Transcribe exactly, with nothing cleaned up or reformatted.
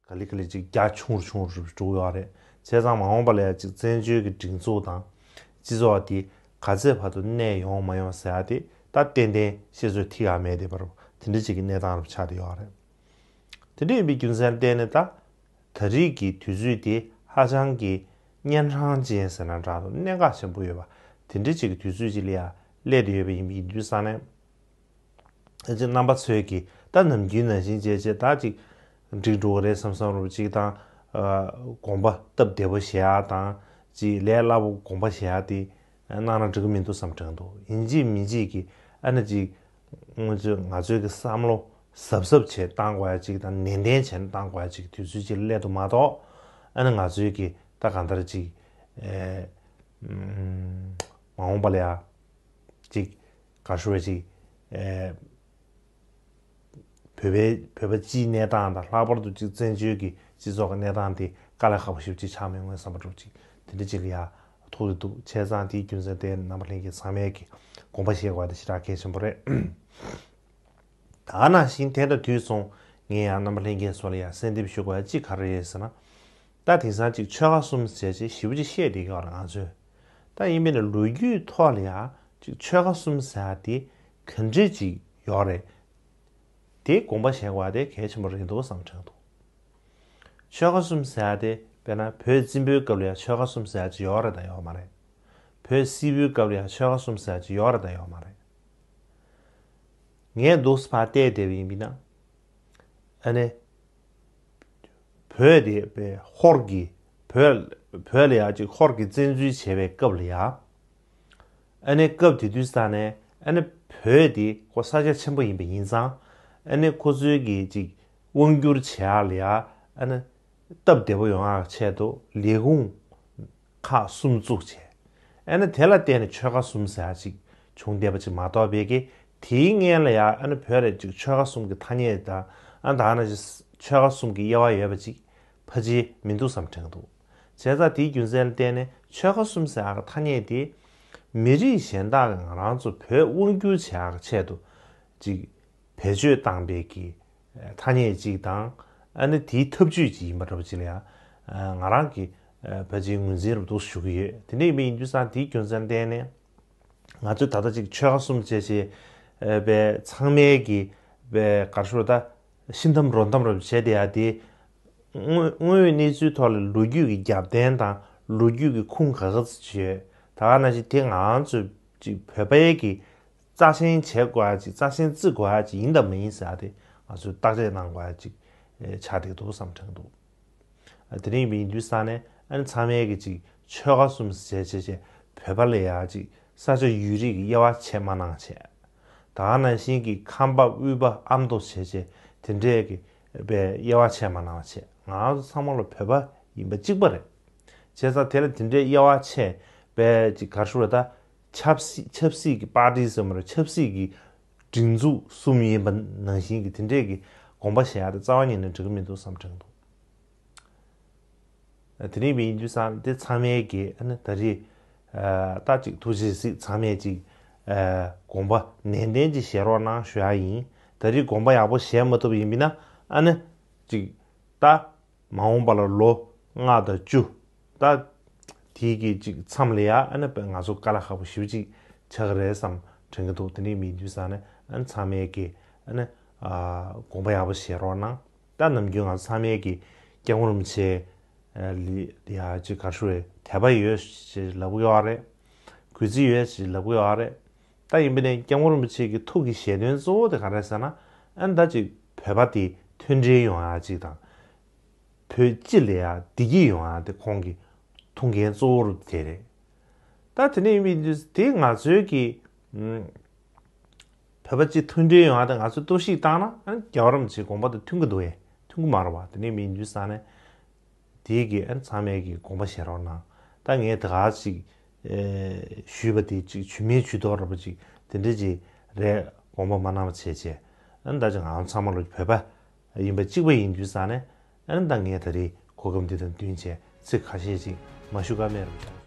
ག་ལེ་ག་ལེ་ཅིག་རྒྱ་ཆུང་རུ་ཆུང་རུ་འགྲོ་གི་ཡོད་རེད། བྱས་ཙང་མ་འོངས་པ་ལ་ཡ་ཅིག་བཙན་བྱོལ་གྱི་སྒྲིག་འཛུགས་དང་སྤྱི་ཚོགས་དེ་ག་ཚད་བར་དུ་གནས་ཡོང་མ་ཡོང་ཟེར་ཡ་དེ་ད་ཏན་ཏན་བཤད་ཚོད་ཐིག་ཡ་མེད་དེ་བར་དེ་འདྲ་ཅིག་གི་གནས་སྟངས་རུ་ཆགས་བསྡད་ཡོད་རེད། དེ་འདྲ་ཡིན་པའི་རྒྱུ་མཚན་ལ་བརྟེན་ནས་ད་ད་རེས་ཀྱི་དུས་ཚོད་དེ་ཧ་ཅང་གི་གཉན་འཕྲང་ཅན་ཟེར་ན་འདྲ་འདུག་གནད་འགག་ཆེན་པོ་ཡོད་པ་དེ་འདྲ་ཅིག་གི་དུས་ཚོད་ཅིག་ལ་ཡ་སླེབས་བསྡད་ཡོད་པ་ཡིན་པའི་ཡིན་དུས་ཙང་ནས། ཨ་ཅེ་རྣམ་པ་ཚོས་ཀྱིས་ད་ནམ་རྒྱུན་ནང་བཞིན་བྱས་བྱས་ད་ཅིག་འགྲིག་འགྲོ་གི་རེད་བསམ་བསམ་རུ་ཅིག་དང་། ཨ་དགོངས་པ་སྟབས་བདེ་པོ་བཞེས་ཡ་དང་ཅིག་ལས་སླ་པོ་དགོངས་པ་བཞེས་ཡ་དེ་གནང་ན་འགྲིག་གི་མི་འདུག་བསམ་དྲན་འདུག་ཡིན་གཅིག་མིན་གཅིག་གིས་ཨ་ནི་ཅིག་སྔོན་ཚོད་ང་ཚོའི་གི་བསམ་བློ་གཟབ་གཟབ་བྱས་བཏང་དགོས་ཡ་ཅིག་དང་ནན་ཏན་བྱས་ནས་བཏང་དགོས་ཡ་ཅིག་དུས་ཚོད་ཅིག་སླེབས་འདུག་མ་གཏོགས། ཨ་ནི་ང་ཚོའི་གི་ད་གང་ལྟར་ཅིག་ཨེ་ཨམ་མ་འོངས་པ་ལ་ཡ་ཅིག་ག་རེ་ཞུ་བ་ཅིག་ཨེ་བོད་པའི་བོད་པ་སྤྱིའི་གནས་སྟངས་དང་ལྷག་པར་དུ་ཅིག་བཙན་བྱོལ་གྱི་སྤྱི་ཚོགས་ཀྱི་གནས་སྟངས་དེ་དཀའ་ལས་ཁག་པོ་ཞེ་པོ་ཅིག་ཆགས་མི་འོང་བསམ་པ་འདྲ་ཅིག་དེ་འདྲ་ཅིག་ལ་ཡ་ཐུག་རེ་འདུག་བྱས་ཙང་དེའི་རྒྱུ་མཚན་དེ་རྣམ་པ་ལྷན་རྒྱས་ཚང་མས་ཀྱི་དགོངས་པ་བཞེས་དགོས་པ་དེ་ཞེ་དྲག་གལ་ཆེན་པོ་རེད། ད་ནང་བཞིན་དེ་དང་དུས་མཚུངས་ངས་ཡང་རྣམ་པ་ལྷན་རྒྱས་ཚོ་ལ་ཡང་གསལ་འདེབས་ཞུ་དགོས་ཡ་གཅིག་ག་རེ་རེད་ཟེར་ན། ད་དེང་སང་ཅིག་ཆོལ་ཁ་གསུམ་ཟེར་ཅིག་ཞེ་པོ་ཅིག་བཤད་བསྡད་ཀྱི་ཡོད་རེད་ང་ཚོས། ད་ཡིན་པས་ན་ལོ་རྒྱུས་ཐོག་ལ་ཡང་ཅིག་ཆོལ་ཁ་གསུམ་ཟེར་ཡ་དེ་ག་འདྲས་ཅིག་ཡོད་རེད། དེ་དགོངས་པ་བཞེས་དགོས་ཡ་དེ་གལ་ཆེན་པོ་རེད་འདུག་བསམ་དྲན་འདུག་ཆོལ་ཁ་གསུམ་ཟེར་ཡ་དེ་དཔེར་ན་བོད་བཙན་པོའི་སྐབས་ལ་ཡང་ཆོལ་ཁ་གསུམ་ཟེར་ཡ་ཅིག་ཡོད་རེད་དང་ཡོད་མ་རེད། བོད་སིལ་བུའི་སྐབས་ལ་ཡང་ཆོལ་ཁ་གསུམ་ཟེར་ཡ་ཅིག་ཡོད་རེད་དང་ཡོད་མ་རེད། ངས་འདུག་སེ་ཕར་བལྟས་བསྡད་པ་ཡིན་པ་ན། ཨ་ནི། བོད་དེ་བའི་ཧོར་གྱི་བོད་བོད་ལ་ཡང་ཅིག་ཧོར་གྱི་བཙན་འཛུལ་བྱས་པའི་སྐབས་ལ་ཡང་། ཨ་ནི་སྐབས་དེ་དུས་ས་ནས་ཨ་ནི་བོད་དེ་ཁོ་ས་ཆ་ཆེན་པོ་ཡིན་པ་ཡིན་ཙང་། ཨ་ནི་ཁོ་ཚོའི་གི་ཅིག་དབང་བསྒྱུར་བྱེད་ཡག་ལ་ཡང་ཨ་ནི་སྟབས་བདེ་པོ་ཡོང་ཡག་ཆེད་དུ་ལས་ཁུངས་ཁག་གསུམ་བཙུགས་བྱས། ཨ་ནི་དེ་ལ་བརྟེན་ནས་ཆོལ་ཁ་གསུམ་ཟེར་ཡག་ཅིག་བྱུང་བསྡད་པ་ཅིག་མ་གཏོགས་པའི་གི་དེའི་སྔོན་ལ་ཡང་ཨ་ནི་བོད་ལ་ཅིག་ཆོལ་ཁ་གསུམ་གྱི་ཐ་སྙད་དང་ཨ་ད་ནི་ཅིག་ཆོལ་ཁ་གསུམ་གྱི་དབྱེ་བ་ཡོད་པ་ཅིག་ཕལ་ཆེར་མི་འདུག་བསམ་དྲན་འདུག་བྱས་ཙང་དེའི་རྒྱུ་མཚན་ལ་བརྟེན་ནས་ཆོལ་ཁ་གསུམ་ཟེར་ཡག་གི་ཐ་སྙད་དེ་མི་རིགས་གཞན་དག་གིས་ང་རང་ཚོ་བོད་དབང་བསྒྱུར་བྱེད་ཡག་གི་ཆེད་དུ་ཅིག་བེད་སྤྱོད་བཏང་པའི་གི་ཐ་སྙད་ཅིག་དང་ཨ་ནི་དེའི་ཐབས་ཇུས་ཅིག་ཡིན་པ་འདྲ་པོ་ཅིག་ལ་ཡང་ང་རང་གིས་ཕལ་ཆེར་ངོས་འཛིན་རབ་ཏུ་ཞུ་གི་ཡོད། དེ་འདྲ་ཡིན་པ་ཡིན་དུས་ཙང་དེའི་རྒྱུ་མཚན་བརྟེན་ནས་ང་ཚོས་ད་ལྟ་ཅིག་ཆོལ་ཁ་གསུམ་བྱས་བྱས་པའི་ཚང་མའི་གི་པའི་ག་རེ་ཞུ་ད་ཤི་འཐམ་རོ་འཐམ་རབ་བྱས་བསྡད་ཡ་དེ་དངོས་དངོས་ཡོད་གནས་ཚུལ་ཐོག་ལ་ལོ་རྒྱུས་ཀྱི་རྒྱབ་རྟེན་དང་ལོ་རྒྱུས་ཀྱི་ཁུངས་ག་ག་ཚོད་ཅིག་ཡོད། ད་ག་ནང་བཞིན་དེ་ང་ཚོས་ཅིག་བོད་པའི་གི་རྩ་ཆེན་བྱེད་དགོས་ཡ་ཅིག་རྩ་ཆེན་བརྩི་དགོས་ཡ་ཅིག་ཡིན་དང་མ་ཡིན་ཟེར་ཡ་དེ་ང་ཚོས་བརྟག་དཔྱད་གནང་དགོས་ཡ་ཅིག་ཆགས་བསྡད་འདུག་བསམ་དྲན་འདུག་དེ་རིང་ཡིན་དུས་ས་ནས་ཨ་ནི་ཚང་མས་ཀྱི་ཅིག་ཆོལ་ཁ་གསུམ་ཟེར་བྱས་བྱས་བོད་པ་ལ་ཡ་ཅིག་ས་ཆ་ཡུལ་རིས་ཀྱི་དབྱེ་བ་ཕྱེ་མ་གནང་བྱས། ད་ག་ནང་བཞིན་གྱི་ཁམས་པ་དབུས་པ་ཨ་མདོ་བྱས་བྱས་དེ་འདྲས་ཀྱི་པའི་དབྱེ་བ་ཕྱེ་མ་གནང་བྱས་ང་ཚོ་ཚང་མ་ལ་བོད་པ་ཡིན་པ་གཅིག་པ་རེད། བྱས་ཙང་དེ་ལ་དེ་འདྲའི་དབྱེ་བ་ཕྱེ་བའི་ཅིག་ག་རེ་ཞུ་རེད་ད། ཆབ་སྲིད་ཆབ་སྲིད་ཀྱི་པར་ཏི་ཟེར་མ་རེད། ཆབ་སྲིད་ཀྱི་སྒྲིག་འཛུགས་གསུམ་ཡིན་པ་ནང་བཞིན་གྱི་དེ་འདྲས་ཀྱི་དགོངས་པ་བཞེས་ཡ་དེ་རྩ་བ་ཉིད་ནས་འགྲིག་གི་མི་འདུག་བསམ་དྲན་འདུག་དེ་རིང་བའི་ཡིན་དུས་ཙང་དེ་ཚང་མས་ཀྱི་ཨ་ནི་ད་རེས་ད་ཅིག་ཐུགས་རྗེ་གཟིགས། ཚང་མས་ཅིག་དགོངས་པ་ནན་ཏན་ཅིག་བཞེས་རོགས་གནང་ཞུ་ཡ་ཡིན། ད་རེས་དགོངས་པ་ཡག་པོ་བཞེས་མ་ཐུབ་ཡིན་པ་ཡིན་ན་ཨ་ནི་ཅིག་ད། མ་འོངས་པ་ལ་ལོ་ལྔ་དང་བཅུ། ད་དེའི་གི་ཅིག་མཚམས་ལ་ཡ་ཨ་ནི་ང་ཚོ་དཀའ་ལས་ཁག་པོ་ཞེ་པོ་ཅིག་ཆགས་ཀྱི་རེད་བསམ་དྲན་གྱི་འདུག་དེ་འདྲའི་མི་དུས་ས་ནས་ཨ་ནི་ཚང་མས་ཀྱི་ཨ་ནི་དགོངས་པ་ཡག་པོ་བཞེས་རོགས་གནང་། ད་ནམ་རྒྱུན་ང་ཚོ་ཚང་མས་ཀྱི་སྐྱབས་མགོན་རིན་པོ་ཆེ་ལ་ཡ་ཅིག་ག་རེ་ཞུ་རེད། དད་པ་ཡོད་ཞེས་ལབ་ཀྱི་ཡོད་རེད། གུས་བརྩི་ཡོད་ཞེས་ལབ་ཀྱི་ཡོད་རེད། ད་ཡིན་པ་ནས་སྐྱབས་མགོན་རིན་པོ་ཆེ་གི་ཐུགས་ཀྱི་བཞེད་དོན་གཙོ་བོ་དེ་ག་རེ་རེད་ཟེར་ན་ཨ་ནི་ད་ཅིག་བོད་པ་དེ་མཐུན་སྒྲིལ་ཡོང་ཡ་ཅིག་དང་། བོད་སྤྱི་ལ་ཡང་བདེ་སྐྱིད་ཡོང་ཡ་དེ་ཁོང་གི་ཐུགས་འགན་གཙོ་བོ་རུ་དེ་རེད། ད་དེ་ནས་ཡིན་པའི་དུས་དེ་ང་ཚོའི་གི་ཨམ། བོད་པ་སྤྱི་མཐུན་སྒྲིལ་ཡོང་ཡ་དེ་ང་ཚོས་གཏོར་བཤིག་བཏང་ན་ཨ་ནི་རྒྱལ་བ་རིན་པོ་ཆེའི་དགོངས་པ་དང་མཐུན་གི་འདུག་ཨེ། མཐུན་གི་མ་རེད་བ། དེ་ནས་མིན་དུས་ས་ནས་དེའི་གི་ཨ་ནི་ཚང་མས་གི་དགོངས་པ་བཞེས་རོགས་གནང་། ད་ངས་དེ་ག་ཅིག་ཨེ་ཞུས་པ་དེ་ཅིག་ཇུས་མེད་ཇུས་གཏོགས་ར་པོ་ཅིག་དེ་འདྲ་ཅིག་རེད། དགོངས་པ་མ་གནང་བ་བྱས་བྱས་ཨ་ནི་ད་ཅིག་ང་ཚང་མ་ལོ་བོད་པ་ཡིན་པ་གཅིག་པ་ཡིན་དུས་ས་ནས་ཨ་ནི་ད་ངས་ད་རེས་གོ་སྐབས་འདི་དང་བསྟུན་བྱས་ཚིག་ཁ་ཤས་ཅིག་མ་ཞུ་ཀ་མེད་རུ་བྱུང་